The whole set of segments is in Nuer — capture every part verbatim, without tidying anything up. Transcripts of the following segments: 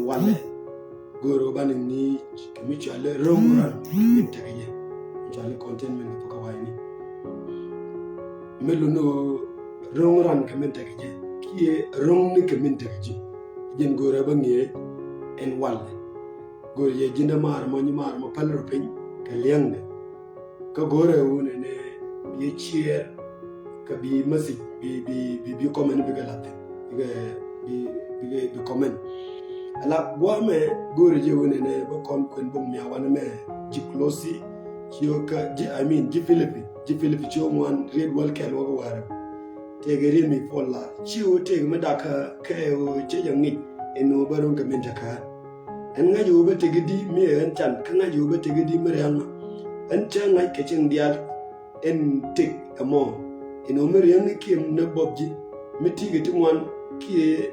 walɛ. Go̱o̱rɛ ɣöö banɛ ŋi̱i̱c kɛ mi cɔalɛ ro̱ŋ ran kɛ min tekɛ jɛ. Mi cɔalɛ contentment kɛ thok kä wayni. Mi luni ɣöö ro̱ŋ ran kɛ min tekɛ jɛ kiɛ ro̱ŋni kɛ min tekɛ ji̱. Jɛn go̱o̱rɛ bä ŋi̱eec ɛn walɛ. Go̱o̱rɛ jɛ ji̱n dee maar mɔ nyi maar mɔ päl rɔ piny kɛ liɛŋdɛ. Kä go̱o̱rɛ wunɛ nɛ bi share kä bi message bi, bi, bi, bi comment bikɛ lath thin. Bikɛ, bi, bikɛ, bi comment. Ala guamɛ go̱o̱rɛ jɛ wunɛ nɛ bä kɔn kuɛn bä mia wanɛ mɛ ji̱ Kulosi. Ciö kä ji̱, I mean, ji̱ Pilipi. Ji̱ Pilipi ciö ŋuan riet wäl kɛl wäkä wäärä. Tëëkɛ riet mi puɔl la. Ciö tëëkɛ mi dakä kɛ ɣöö cä jɛ ŋic ɛn ɣöö bä ro̱ŋ kɛ min tekɛ ɣä. Ɛn ŋa̱c ɣöö bä tëk i̱di mi ɛ ɣän can, kä ŋa̱c ɣöö bä tëk i̱di mi ria̱ŋ. Ɛn cä ŋa̱c kɛ cieŋ diaal ɛn tëk ɛmɔ. Ɛn ɣöö mi ria̱ŋ kiɛ mi nä bɔp ji̱, mi ti̱i̱ kɛ ti ŋuan kiɛ,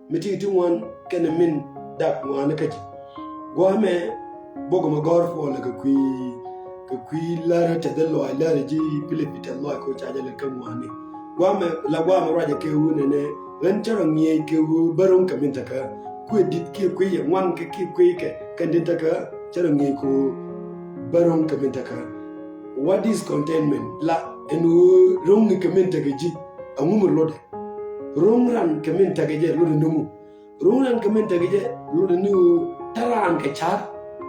mi ti̱i̱ kɛ ti ŋuan kɛnɛ min dak ŋuani kä ji̱. Guamɛ bok mɛ gɔ̱r puɔlɛ kɛ kui̱, kɛ kui̱ lärä tɛth lɔac, lärä ji̱ Pilipi tɛth lɔac kɛ ɣöö ca jɛ lät kä ŋuani. Guamɛ la guamɛ ruacɛ kɛ ɣöö nɛnɛ ɣän cä rɔ ŋi̱eec kɛ ɣöö bä ro̱ŋ kɛ min tekɛ ɣä. Kuɛ di̱t kiɛ kui̱ yɛ ŋuan kɛ kiɛ kui̱ kɛ kɛn tin tekɛ ɣä cä rɔ ŋi̱eec kɛ ɣöö bä ro̱ŋ kɛ min tekɛ ɣä. What is contentment? La ɛn ɣöö ro̱ŋni kɛ min tekɛ ji̱ ɛŋu mi lotdɛ? Ro̱ŋ ran kɛ min tekɛ jɛ lotdɛ ni ŋu? Ro̱ŋ ran kɛ min tekɛ jɛ lotdɛ ni ɣöö te raan kɛ ca̱r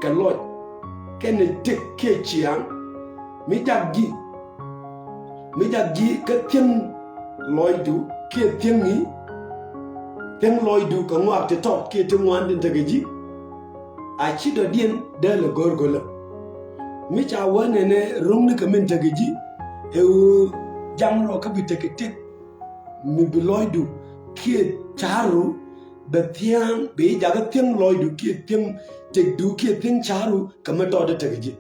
kɛ lɔc kɛnɛ tëk kiɛ ciaŋ mi jak ji̱, mi jak ji̱ kä thiäŋ lɔcdu kiɛ thiäŋni, thiäŋ lɔcdu kɛ ŋɔak ti tɔt kiɛ ti ŋuan tin tekɛ ji̱. A ci dɔ̱diɛn dee lɛ go̱r go̱lä. Mi ca wä nɛnɛ ro̱ŋni kɛ min tekɛ ji̱ ɛ ɣöö jam rɔ kä bi tekɛ tëk mi bi lɔcdu kiɛ ca̱ru bɛ thia̱a̱ŋ, bɛ ji̱ jakä thiäŋ lɔcdu kiɛ thiäŋ tëkdu kiɛ thiäŋ ca̱ru kɛ mi tɔt tekɛ ji̱.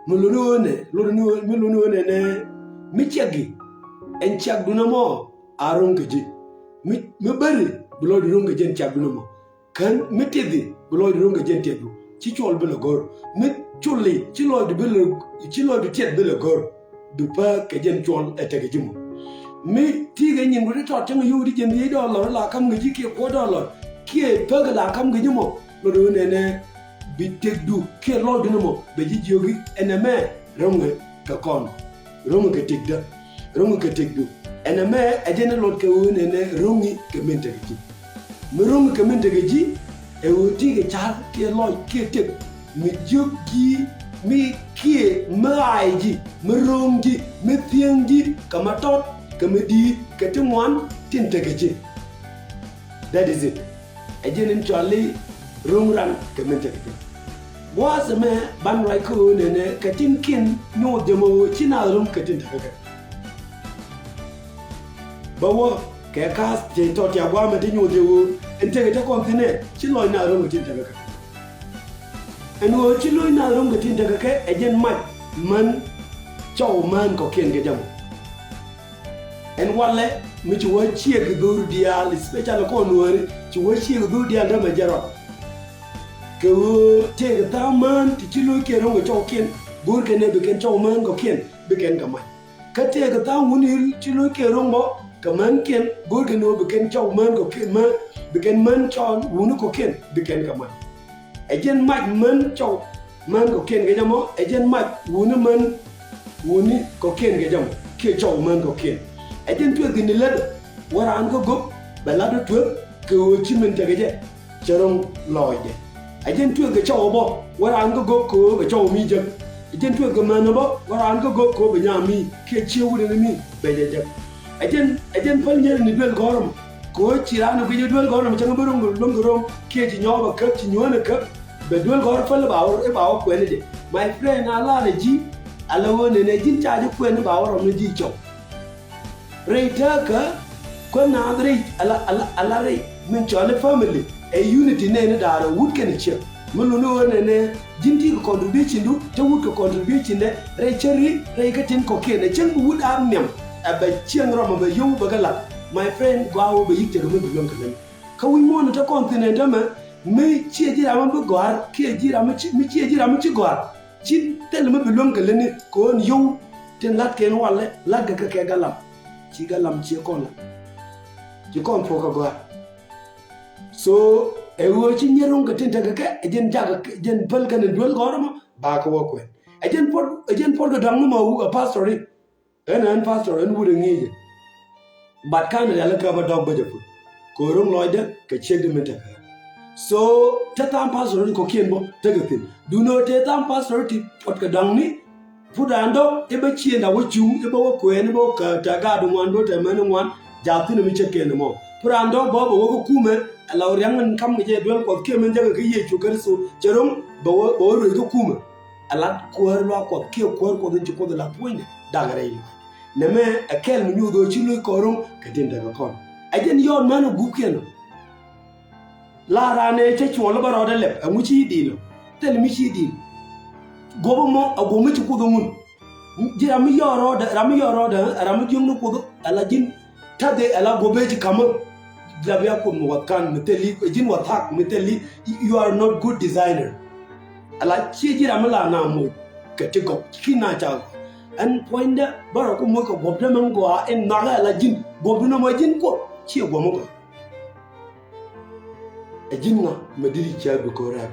Mi luni ɣöö nɛ, luni ɣöö, mi luni ɣöö nɛ nɛ mi ciɛk i̱ ɛn ciɛkdun ɛmɔ a ro̱ŋ kɛ ji̱. Mi, mi bäri bi lɔcdu ro̱ŋ kɛ ji̱ ɛn ciɛkdun ɛmɔ. Kän mi tiɛthi bi lɔcdu ro̱ŋ kɛ jɛn tiɛtdu, ci cuɔl bi lɛ go̱r. Mi culi ci lɔcdu bi lɛ, ci lɔcdu tiɛt bi lɛ go̱r. Bi pä kɛ jɛn cuɔl ɛ tekɛ ji̱ mɔ. Mi ti̱i̱ kɛ nyin wut i̱ tɔt cäŋ yio̱w di jɛn dhiec dɔɔlɔr la ka̱m kɛ ji̱ kiɛ kuɔt dɔɔlɔr kiɛ pek la ka̱m kɛ ji̱ mɔ. Lɔcdu nɛnɛ bi tëkdu kiɛ lɔcdu ni mɔ bɛ ji̱ jiök i̱ ɛn ɛmɛ ro̱ŋɛ kɛ kɔn. Ro̱ŋɛ kɛ tëkdä. Ro̱ŋɛ kɛ tëkdu. Ɛn ɛmɛ ɛ jɛn ɛ luɔt kɛ ɣöö nɛnɛ ro̱ŋi kɛ min tekɛ ji̱. Mi ro̱ŋi kɛ min tekɛ ji̱ ɛ ɣöö ti̱i̱ kɛ ca̱r kiɛ lɔc kiɛ tëk mi jiök ji̱ mi kiɛ mi ɣaay ji̱ mi ro̱ŋ ji̱ mi thiäŋ ji̱ kɛ ma tɔt kɛ mi di̱i̱t kɛ ti ŋuan tin tekɛ ji̱. That is it. Ɛ ji̱n in cɔali ro̱ŋ ran kɛ min tekɛ kɛ. Gua̱a̱th ɛmɛ ban ruac kä ɣöö nɛnɛ kɛ tin kiɛn nyuɔth jɛ mɔ ɣöö ci naath ro̱ŋ kɛ tin tekɛ kɛ. Bä wä kɛ ka̱a̱th cɛ tɔt ya gua̱a̱mɛ ti nyuɔth jɛ ɣöö ɛn tekɛ te kɔn thi̱n ɛ ci lɔc naath ro̱ŋ kɛ tin tekɛ kɛ. Ɛn ɣöö ci lɔc naath ro̱ŋ kɛ tin tekɛ kɛ ɛ ji̱n mac män cɔw mään kɔ̱kiɛn kɛ jɛ mɔ. Ɛn walɛ mi ci wä ciek kɛ dho̱r diaal, especially kɔn nuääri ci wä ciek kɛ dho̱r diaal dämɛ jɛ rɔt. Kɛ ɣöö tëëkɛ tha̱a̱ŋ mään ti ci lo̱ckiɛn ro̱ŋ kɛ cɔwkiɛn, go̱o̱rkɛ nɛ bi kɛn cɔw mään kɔ̱kiɛn bi kɛn kɛ mac. Kä tëëkɛ tha̱a̱ŋ wuni ci lo̱ckiɛn ro̱ŋ bä kɛ mänkiɛn, go̱o̱rkɛ nɛ ɣöö bi kɛn cɔw mään kɔ̱kiɛn, mään, bi kɛn mään cɔw wuni kɔ̱kiɛn bi kɛn kɛ mac. Ɛ jɛn mac män cɔw män kɔ̱kiɛn kɛ jɛ mɔ, ɛ jɛn mac wuni män wuni kɔ̱kiɛn kɛ jɛ mɔ kiɛ cɔw män kɔ̱kiɛn. Ɛ jɛn tueth kɛ ni lät wä raan kä gök bɛ lat wä tueth kɛ ɣöö ci min tekɛ jɛ cɛ ro̱ŋ lɔɔcdɛ. Ɛ jɛn tueth kɛ cɔw bä wä raan kä gök kɛ ɣöö bɛ cɔw mi jek. Ɛ jɛn tueth kɛ män bä wä raan kä gök kɛ ɣöö bɛ nyaa mi kiɛ ciek wut ni mi bɛ jɛ jek. Ɛ jɛn, ɛ jɛn päl nyɛl ni duel gɔ̱rä mɔ. Kɛ ɣöö ci raan ɛ guic ɛ duel gɔ̱rä mɔ cäŋ bi ro̱ŋ, ro̱ŋ kɛ ro̱ŋ kiɛ ci nyɔɔk bɛ käp, ci nyuään ɛ käp. Bɛ duel gɔ̱rä päl i̱ ba wä, i̱ ba wä kuɛn ɛ jɛ. My friend, a lar ɛ ji̱ ala ɣöö nɛnɛ ji̱n ca ji̱ kuɛn i̱ ba wä rɔm ni ji̱ cɔw. Rɛy tääkä kuäär naath rɛy ala, ala, ala rɛy min cɔal i̱ family ɛ unity nɛɛni da̱a̱r ɛ wut kɛnɛ ciek. Mi luni ɣöö nɛnɛ ji̱n ti kɛ contribution du te wut kɛ contribution dɛ rɛy cäri rɛy kä tin kɔ̱kiɛn ɛ cäŋ bi wut a nhiam ɛ bɛ cieŋ rɔm ɛ bɛ yio̱w bɛ kɛ la̱t. My friend, gɔaa ɣöö bɛ yi̱k tekɛ mi bi luäŋ kɛ leni. Kä wi̱c muɔ̱ɔ̱n ɛ te kɔn thi̱n ɛn täämɛ mi ciɛ ji̱ ram mi bi gɔ̱a̱r kiɛ ji̱ ram mi ci, mi ciɛ ji̱ ram mi ci gɔ̱a̱r. Ci thil mi bi luäŋ kɛ leni kɛ ɣöö yio̱w tin la̱tkɛ ɛn walɛ la̱tkɛ kɛ kɛ galam. Ci galam ciɛ kɔn la̱t. Ci kɔn puɔ̱k kɛ gɔ̱a̱r. So Ɛ ɣöö ci nyier ro̱ŋ kɛ tin tekɛ kɛ, ɛ jɛn jakä, ɛ jɛn päl kɛn in duel gɔ̱rä mɔ ba kɛ wä kuɛn. Ɛ jɛn puɔt, ɛ jɛn puɔt kɛ dɔ̱ŋ ni mɔ wuk ɛ pastor i̱. Ɛn ɛ ɛn pastor ɛn wut ɛ ŋi̱i̱cɛ. But ka̱n rialikä bä dɔ̱k bä jɛ put kɛ ɣöö ro̱ŋ lɔcdä kɛ ciekdä min tekɛ. So te tha̱a̱ŋ pastor in kɔ̱kiɛn bä tekɛ thi̱n. Duundɛ ɣöö te tha̱a̱ŋ pastor ti puɔt kɛ dɔ̱ŋni. Put raan dɔ̱k i̱ bä ciëënda wä cuŋ i̱ bä wä kuɛɛn i̱ bä wä kä tɛ gaat ŋuan bä tɛ mɛn ŋuan. Jaathin mi ce̱tkɛn ɛmɔ put raan dɔ̱k bä bä wä kä kumɛ. Ala wä riaŋ in kam kɛ jɛ duel Kuɔth kiɛ min jäkɛ kä Yecu Kritho cɛ ro̱ŋ bä wä, bä wä ruëc kä kumɛ. Ala kuäär luaak Kuɔth kiɛ kuäär Kuɔth in ci Kuoth ala puɔ̱nydɛ dak rɛy luaak. Nɛmɛ ɛ kɛl mi nyuuth ɣöö ci lo̱c kɔn ro̱ŋ kɛ tin tekɛ kɔn. Ɛ jɛn yɔɔt män ɛ gupkiɛn ɔ. La raan ëë cä cuɔl bä rɔɔdɛ lɛp ɛŋu ci dil ɔ? Thil mi ci dil. Guɔ̱p ɛmɔ ɛ guɔ̱p mi ci Kuoth ɛ ŋun. Ji̱ ram mi yɔɔr rɔɔdɛ, ram mi yɔɔr rɔɔdɛ, ram mi jiökni Kuoth ala ji̱n. Ta̱dhɛ ala guɔ̱p ëë ci ka̱m ɔ. Dap ya Kuoth mi wath kan mi thil i̱ ji̱n wath thak mi thil i̱ you are not good designer. Ala ciɛ ji̱ ram mi la na moc kɛ ti gɔk ki na ca gɔk. Ɛn puɔ̱nydä bä rɔ ku moc kɛ guɔ̱pdä mɛn gɔaa in nhɔakɛ ala ji̱n guɔ̱pdä nɔmɔ ji̱n Kuoth ciɛ guɔ̱p mi gɔaa. Ɛ ji̱n ŋa mɛ diri cɛ bi ko̱r rɛk.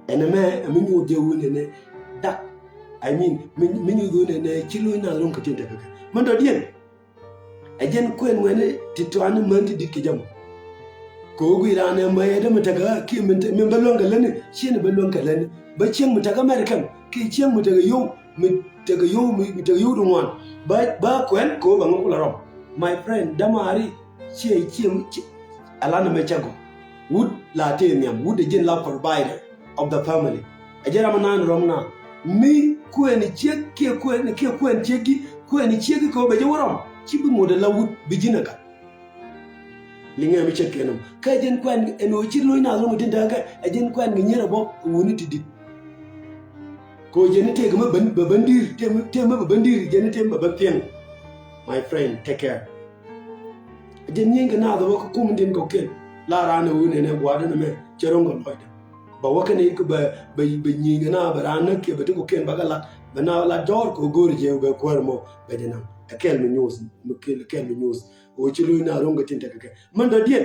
Ɛn ɛmɛ ɛ mi nyuuth jɛ wun ɛnɛ dak. I mean mi, mi nyuuth wun ɛnɛ ci lo̱c na ro̱ŋ kɛ tin tekɛ kɛ mɛn dɔ̱diɛn. Ɛ jɛn kuɛn wɛni ti tuani män ti dit kɛ jɛ mɔ. Kɛ ɣöö guiy raan ɛ mɛ yɛ dee mi tekɛ kiɛ min bä luäŋ kɛ lätni ciɛn bä luäŋ kɛ lätni bä cieŋ mi tekɛ American kiɛ cieŋ mi tekɛ yio̱w mi tekɛ yio̱w mi tekɛ yio̱w ti ŋuan. Bä, bä kuɛn kɛ ɣöö bɛ ŋä kulɛ rɔm. My friend dämaari ciɛ ciɛ mi ciɛ. Alanɛ mɛ cɛ gɔ̱ wut la tëë nhiam wut ɛ jɛn la provider of the family. Ɛ jɛn ram mi naan rɔm na mi kuɛɛni ciek kiɛ kuɛɛni kiɛ kuɛɛni ciek di kuɛɛni ciek di kɛ wä bɛ jɛ wä rɔm ci bi ŋot ala wut bi ji̱n ɛ gat. Liŋɛ mi ce̱tkɛ nɔm kä ɛ jɛn kuɛɛn ɛn ɣöö ci lo̱c naath ro̱ŋ ɛ tin tekɛ kɛ ɛ jɛn kuɛɛn kɛ nyier ɛ bä wuni ti di̱t. Kɛ ɣöö jɛn ni tëëk mi bä bä di̱i̱r tëëk mi bä bä di̱i̱r jɛn ni tëëk mi bä bä piɛŋ. My friend, take care. Jɛn nyieny kɛ naath ɛ wä kä kum in tin kɔ̱kiɛn la raan ɛ wun ɛn ɛ gua̱a̱r in ɛmɛ cɛ ro̱ŋ kɛ lɔcdɛ. Bɛ wä kɛn i̱ bɛ, bɛ, bɛ nyieny kɛ naath bɛ raan näk kiɛ bɛ ti kɔ̱kiɛn bɛ kɛ lat bɛ naath lat jɔɔr kɛ ɣöö go̱o̱r jɛ bɛ kuäär ɛmɔ bɛ jɛ naŋ. Ɛ kɛl mi nyuuth mi kɛl, kɛl mi nyuuth. Ɣöö ci lo̱c naath ro̱ŋ kɛ tin tekɛ kɛ mɛn dɔ̱diɛn.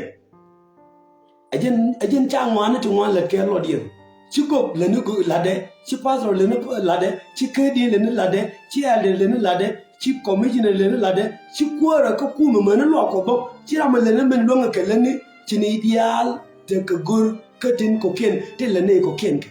Ɛ jɛn, ɛ jɛn ca ŋuani ti ŋuan lät kɛ lɔtdiɛn. Ci gök lätni gök latdɛ, ci pastor lätni latdɛ, ci kädiɛn lätni latdɛ, ci elder lätni latdɛ, ci commissioner lätni latdɛ, ci kuäärä kä kumɛ mäni luak Kuɔth bä, ci ram ɛ lätni min luäŋɛ kɛ lätni ci ni diaal tekɛ go̱r kä tin kɔ̱kiɛn ti lätni kɔ̱kiɛn kɛ.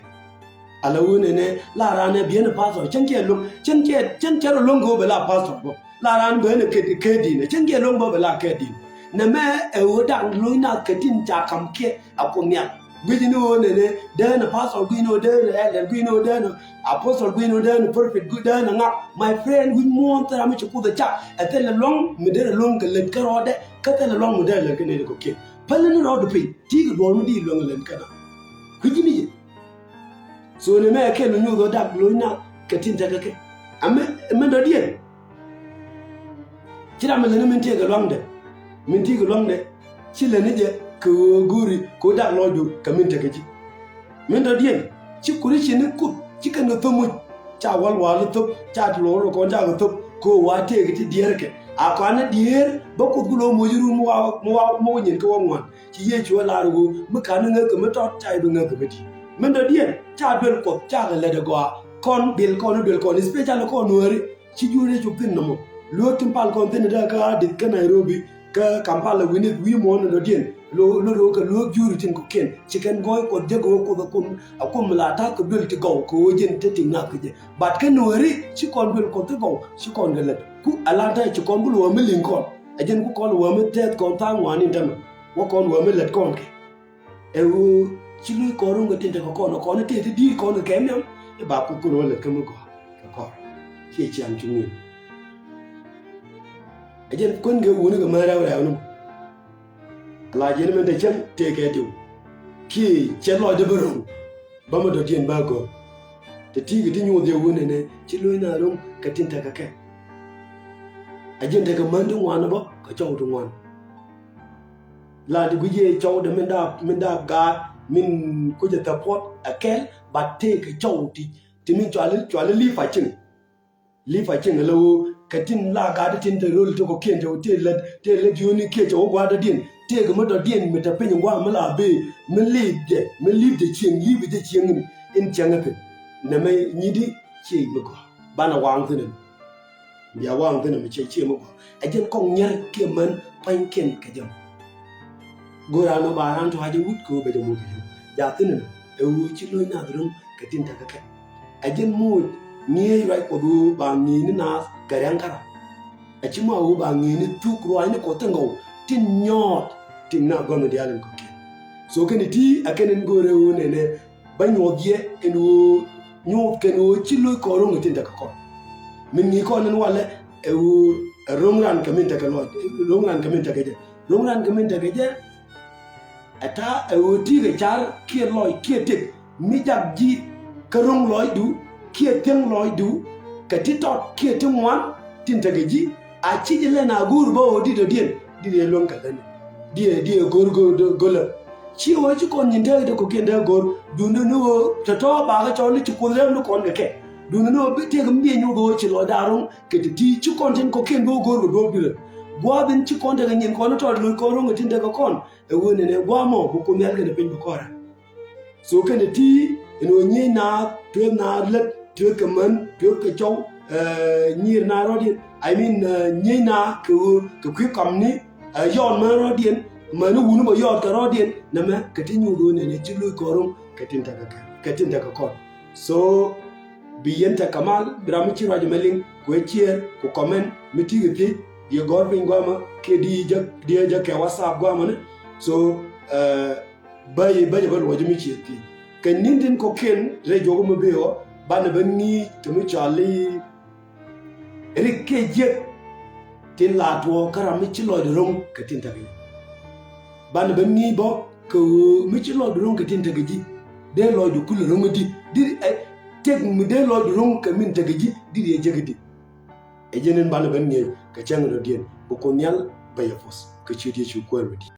Ala wun ɛnɛ la raan ɛ biɛn ɛ pastor cɛn cɛ luäŋ cɛn cɛ cɛn cɛ rɔ luäŋ kɛ wä bɛ la pastor bä. La raan bɛ ni kɛ, kɛ din cɛn jɛ lo̱ŋ bä bɛ la kɛ din. Nɛmɛ ɛ ɣöö da̱ŋ lo̱c nath kɛ tin ca ka̱m kiɛ a Kuoth Nhial. Guic ni ɣöö nɛnɛ dee ni pastor, guic ni ɣöö dee ni elder, guic ni ɣöö dee ni apostle, guic ni ɣöö dee ni prophet, guic dee ni ŋak. My friend, wi̱c muɔ̱ɔ̱n thil ram mi ci Kuoth ɛ cak ɛ thilɛ lua̱ŋ mi derɛ luäŋ kɛ lät kä rɔɔdɛ kä thilɛ lua̱ŋ mi derɛ lät kä nɛy ti kɔ̱kiɛn. Päl ni rɔɔdu piny ti kɛ duɔ̱ɔ̱r mi di luäŋ lät kä na. Kui̱c ni yɛ. So nɛmɛ ɛ kɛl mi nyuuth ɣöö dak lo̱cna kɛ tin tekɛ kɛ. Amɛ, mɛn dɔ̱diɛn. Ci ram mi lätni min tëëkɛ lua̱ŋdɛ. Min tëëkɛ lua̱ŋdɛ. Ci lätni jɛ kɛ ɣöö go̱o̱ri kɛ ɣöö dak lɔcdu kɛ min tekɛ ji̱. Mɛn dɔ̱diɛn. Ci Christian ni Kuoth ci kɛn kɛ thop muc. Ca wal wal thop, ca ti luɔr kɔn ca kɛ thop. Kɛ ɣöö wa tëëkɛ ti diɛɛrkɛ. A kɔanɛ diɛɛr bä Kuoth ku lo̱ moc run mi wa, mi wa, mi wa nyin kɛ wa ŋuan. Ci Yecu ɛ lar ɣöö mi ka̱n ni ŋäth kɛ mi tɔt ca i̱ bi ŋäth kɛ mi di̱i̱t. Min dɔ̱diɛn ca duel Kuɔth ca kɛ lät ɛ gɔaa kɔn bil kɔn ni duel kɔn, especially kɔn Nuääri. Ci jur Yecu thi̱n nɔmɔ lueek tin pal kɔn thi̱n ɛ dee kä Addis kä Nairobi kä Kampala wi̱ni wi̱i̱ muɔ̱ɔ̱n ni dɔ̱diɛn. Lo, lo ro̱o̱ kɛ lueek jur tin kɔ̱kiɛn ci kɛn gɔɔy Kuɔth jek ɣöö Kuoth ɛ kum, ɛ kum mi la ta̱a̱ kɛ duel ti gɔw kɛ ɣöö jɛn te ti ŋa̱th kɛ jɛ. But kä Nuääri ci kɔn duel Kuɔth ti gɔw ci kɔn kɛ lät. Ku ala ta̱a̱ ci kɔn bi luɔ̱ɔ̱m mi li̱ŋ kɔn. Ɛ jɛn ku kɔn luɔ̱ɔ̱m mi tɛth kɔn tha̱a̱ŋ ŋuani tämɛ. Wä kɔn wä mi lät kɔn kɛ. Ɛ ɣöö ci lo̱c kɔn ro̱ŋ kɛ tin tekɛ kɔn, kɔn tëë ti di̱i̱t kɔn kɛ kɛm nhiam. I̱ ba Kuoth kɔn wä lät kä mi gɔaa kɛ kɔr. Ciɛ ciaŋ cuŋ in. Ɛ jɛn kuän kɛ wuni kɛ mɛ rɛw rɛw ni. Ala jɛn mɛn te cäŋ tëë kɛ diw. Kiɛ cɛ lɔcdɛ bä ro̱ŋ. Bä mi dɔ̱diɛn bä gɔ̱r. Te ti̱i̱ kɛ ti nyuuth jɛ wun ɛnɛ ci lo̱cna ro̱ŋ kɛ tin tekɛ kɛ. Ɛ jɛn tekɛ män ti ŋuan bä kɛ cɔw ti ŋuan. La ti guic yɛ cɔwdɛ min daap, min daap gaat min kucɛ thäpuɔt ɛ kɛl, but tëëkɛ cɔw ti, ti min cuali, cuali li̱i̱p a cieŋ. Li̱i̱p a cieŋ ala ɣöö kɛ tin la gaat tin te röl ti kɔ̱kiɛn te ɣöö tëë lät, tëë lät yio̱o̱ni kiɛ cɛ wä gua̱a̱r dɔ̱diɛn. tëëkɛ mi dɔ̱diɛn mi te piny in gua̱a̱ mi la bëë mi li̱i̱p jɛ, mi li̱i̱p jɛ cieŋ, li̱i̱p jɛ cieŋ in, in cieŋ ɛ thi̱n. Nɛmɛ nyi̱i̱di ciey mi gɔaa. Banɛ waaŋ thi̱n ɛn. Bia waaŋ thi̱n ɛn mi ciey, ciey mi gɔaa. Ɛ jɛn kɔŋ nyɛr kiɛ män pua̱nykiɛn kɛ jɛ mɔ. Go̱o̱r raan ɔ ba raan tɔ̱ a jɛ wut kɛ ɣöö bɛ jɛ moc kɛ yom. Ja thi̱n ɛn ɛ ɣöö ci lo̱c naath ro̱ŋ kɛ tin tekɛ kɛ. Ɛ jɛn moc ŋi̱eec ruac Kuɔth ɣöö ba ŋi̱i̱cni naath kɛ ria̱ŋ kärɔa. Ɛ ci mɔ a ɣöö ba ŋi̱i̱cni thuk ruaacni Kuɔth tin gɔw tin nyɔɔt tin na gɔ̱n diaal in kɔ̱kiɛn. So kɛn ti ɛ kɛn in go̱o̱rɛ ɣöö nɛnɛ bä nyuɔth yɛ ɛn ɣöö nyuɔth kɛn ɣöö ci lo̱c kɔn ro̱ŋ ɛ tin tekɛ kɔn. Min ŋi̱i̱c kɔn ɛn walɛ ɛ ɣöö ɛ ro̱ŋ ran kɛ min tekɛ lɔc, ro̱ŋ ran kɛ min tekɛ jɛ, ro̱ŋ ran kɛ min tekɛ jɛ. Ɛ ta̱a̱ ɛ ɣöö ti̱i̱ kɛ car kiɛ lɔc kiɛ tëk mi jak ji̱ kä ro̱ŋ lɔcdu kiɛ thiäŋ lɔcdu kɛ ti tɔt kiɛ ti ŋuan tin tekɛ ji̱. A ci jɛ lɛn a go̱o̱r bä ɣöö dit dɔ̱diɛn dit yɛ luäŋ kɛ lätni, dit yɛ, dit yɛ go̱o̱r go̱o̱r go̱o̱lä. Ci ɣöö ci kɔn nyin dee dee kɔ̱kiɛn dee go̱o̱r duundɛ ni ɣöö tɔ̱tɔ̱ bakä cɔl ni ci Kuoth rɛm ni kɔn kɛ kɛ. Duundɛ ni ɣöö bi tëëk mi biɛ nyoth ɣöö ci lɔcda ro̱ŋ kɛ ti ti ci kɔn tin kɔ̱kiɛn bi wä go̱o̱r kɛ duɔ̱ɔ̱p dirɛ. Gua̱a̱th in ci kɔn tekɛ nyin kɔn ni tɔt lo̱c kɔn ro̱ŋ kɛ tin tekɛ kɔn. Ɛ ɣöö nɛnɛ gua̱a̱ mɔ bi Kuoth Nhial kɛnɛ piny bi kɔn rɛm. So kɛnɛ ti ɛn ɣöö nyiec naath, tueeth naath lät, tueeth kɛ män, tueeth kɛ cɔw, eh, nyier naath rɔ̱diɛn. I mean, eh, nyiec naath kɛ ɣöö kɛ kui̱ kɔmni, eh, yɔɔt män rɔ̱diɛn, mäni wuni bä yɔɔt kɛ rɔ̱diɛn. Nɛmɛ kɛ ti nyuuth ɣöö nɛnɛ ci lo̱c kɔn ro̱ŋ kɛ tin tekɛ kɛ, kɛ tin tekɛ kɔn. So bi yɛn tekɛ mal, bi ram mi ci ruac ɛmɛ liŋ, kuɛ share, ku comment mi ti kɛ thiec, diɛ gɔ̱r piny guamä, kiɛ diɛ jɛ, diɛ jɛ kɛ WhatsApp guamä ni. So, eh, bä yɛ, bä yɛ bä luɔc mi ciɛ thiec. Kɛ ni̱n tin kɔ̱kiɛn rɛy juɔk mi bëë ɣɔ̱, banɛ ben ŋi̱i̱c kɛ mi cɔal i̱ rik kiɛ jiäk tin la tuɔɔk kä ram mi ci lɔcdɛ ro̱ŋ kɛ tin tekɛ ji̱. Banɛ ben ŋi̱i̱c bä kɛ ɣöö mi ci lɔcdɛ ro̱ŋ kɛ tin tekɛ ji̱, dee lɔcdɛ kulɛ ro̱ŋ i̱di, di, eh, tëk mi dee lɔcdɛ ro̱ŋ kɛ min tekɛ ji̱, di, di ɛ jek i̱di. Ɛ jɛn in banɛ ben ŋi̱eec kɛ cäŋ in dɔ̱diɛn, bi Kuoth Nhial bɛ yɛ puɔ̱th kɛ ciöt Yecu Kuäär mi di̱i̱t.